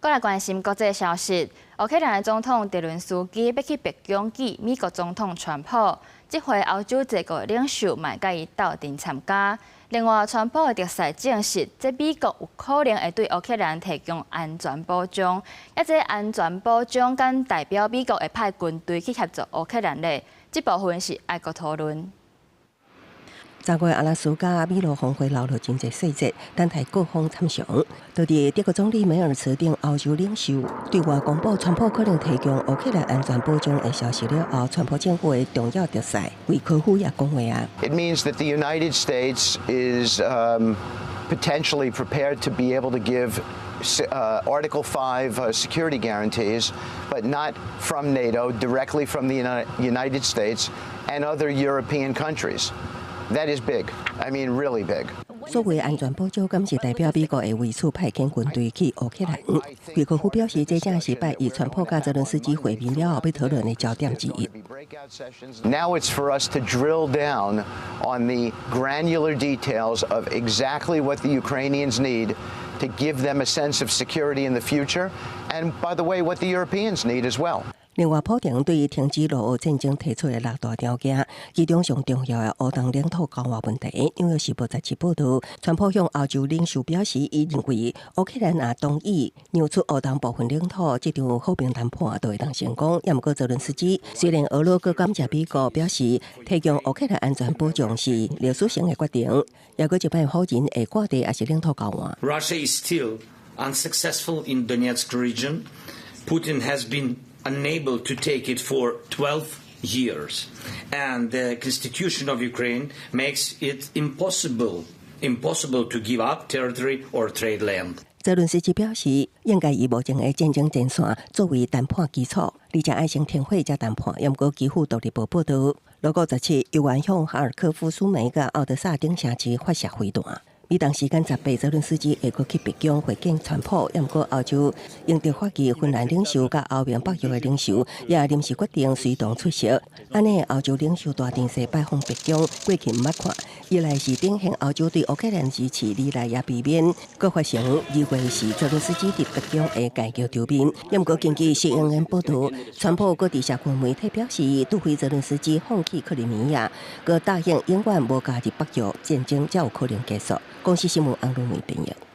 閣來關心國際消息，烏克蘭總統澤倫斯基欲去白宮見美國總統川普，這回歐洲濟國領袖嘛會佮伊鬥陣參加。另外，川普的特使證實，這美國有可能會對烏克蘭提供安全保障，抑這安全保障敢代表美國會派軍隊去協助烏克蘭咧？這部分是愛閣討論。昨月阿拉斯加美羅峰會流露真濟細節，等待各方參詳。就佇德國總理梅爾茨等歐洲領袖對外公布川普可能提供烏克蘭安全保障的消息了後，川普政府的重要特使維科夫也講話啊。 It means that the United States is potentially prepared to be able to give Article 5 security guarantees, but not from NATO, directly from the United States and other European countries. That is big. I mean, really big. 所謂安全保障，敢是代表美國會為此派遣軍隊去烏克蘭？維科夫表示，這正是拜一川普佮澤倫斯基會面了後欲討論的焦點之一。 Now it's for us to drill down on the granular details of exactly what the Ukrainians need to give them a sense of security in the future, and by the way, what the Europeans need as well. 另外，普丁對停止俄烏戰爭提出的六大條件，其中上重要的烏東領土交換問題。紐約時報十七報導，川普向歐洲領袖表示，伊認為烏克蘭若同意讓出烏東部分領土，這場和平談判就會當成功。也毋過澤倫斯基雖然俄羅閣感謝美國，表示提供烏克蘭安全保障是歷史性的決定，也閣一擺否認會割地抑是領土交換。 Russia is still unsuccessful in Donetsk region. Putin has been unable to take it for 12 years. And the constitution of Ukraine makes it impossible to give up territory or trade land. 澤倫斯基表示，應該以目前的戰爭前線作為談判基礎，而且愛先停火才談判。毋過，基輔獨立報報導，俄國17猶原向哈爾科夫、蘇梅佮敖德薩等城市發射飛彈。美東時間18，澤倫斯基會閣去白宮會見川普，毋過歐洲英德法意芬蘭領袖佮歐盟北約的領袖也臨時決定隨同出席。按呢，歐洲領袖大陣勢拜訪白宮，過去毋捌看。一來是展現歐洲對烏克蘭支持，二來也避免閣發生2月時澤倫斯基佇白宮的外交場面。毋過根據 CNN 報導，川普閣佇社群媒體表示，除非澤倫斯基放棄克里米亞，閣答應永遠無加入北約，戰爭才有可能結束。公視新聞安路梅編譯。